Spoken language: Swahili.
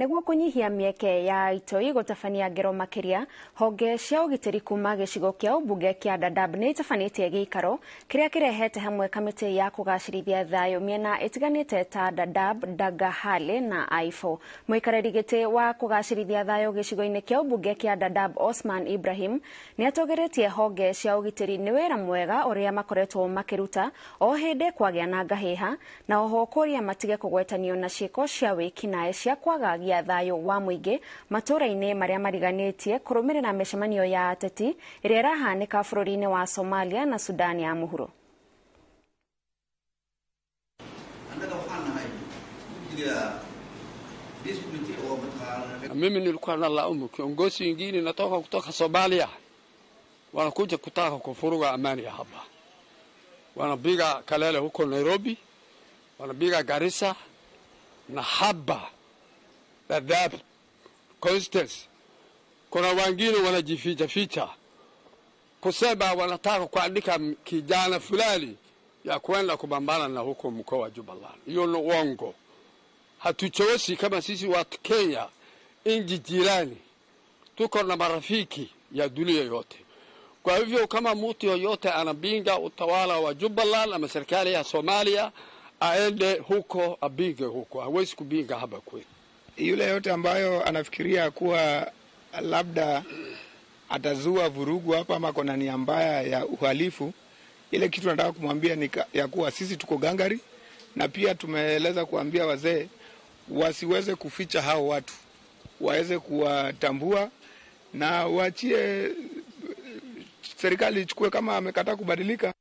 Nĩguo kũnyihia mĩeke ya itoi gũtabania ngero makĩria, honge cia ũgitĩri kuma gĩcigo kĩa ũmbunge kĩa Dadaab nĩ itabanĩtie gĩikaro kĩrĩa kĩrehete hamwe kamĩtĩ ya kũgacĩrithia thayũ mĩena ĩtiganĩte ta Dadaab, Dagahaley na Aifo. Mũikarĩri gĩtĩ wa kũgacĩrithia thayũ gĩcigo-inĩ kĩa ũmbunge kĩa Dadaab Osman Ibrahim nĩ atũgĩrĩtie honge cia ũgitĩri nĩ wĩra mwega ũrĩa makoretwo makĩruta o hĩndĩ kwagĩa na ngahĩha na oho kũria matige kũgwetanio na ciĩko cia wĩkinaĩ cia kwagagia thayũ wa mũingĩ matũũra-inĩ marĩa mariganĩtie kũrũmĩrĩra mĩcemanio ya ateti ĩrĩa ĩrahanĩka bũrũri-inĩ wa Somalia na Sudan ya mũhuro. Mimi nilikuwa nalaumu kiongozi wengine natoka kutoka Somalia, wanakuja kutaka kufuruga amani hapa, wanapiga kelele huko Nairobi, wanapiga Garissa na haba Dadaab Constance. Kuna wengine wanajificha ficha kusema wanataka kuandika kijana fulani ya kwenda kupambana na huko mkoa wa Jubaland. Hiyo ni uongo. Hatuchosi kama sisi wa Kenya, nchi jirani, tuko na marafiki ya dunia yote. Kwa hivyo kama mtu yoyote anapinga utawala wa Jubaland ama serikali ya Somalia, aende huko apinge huko, hawezi kupinga hapa kwetu. Yule yote ambayo anafikiria kuwa labda atazua vurugu hapa ama kuna nia mbaya ya uhalifu, ile kitu nataka kumwambia ni ya kuwa sisi tuko gangari, na pia tumeeleza kuambia wazee wasiweze kuficha hao watu, waweze kuwatambua na waachie serikali ichukue kama amekataa kubadilika.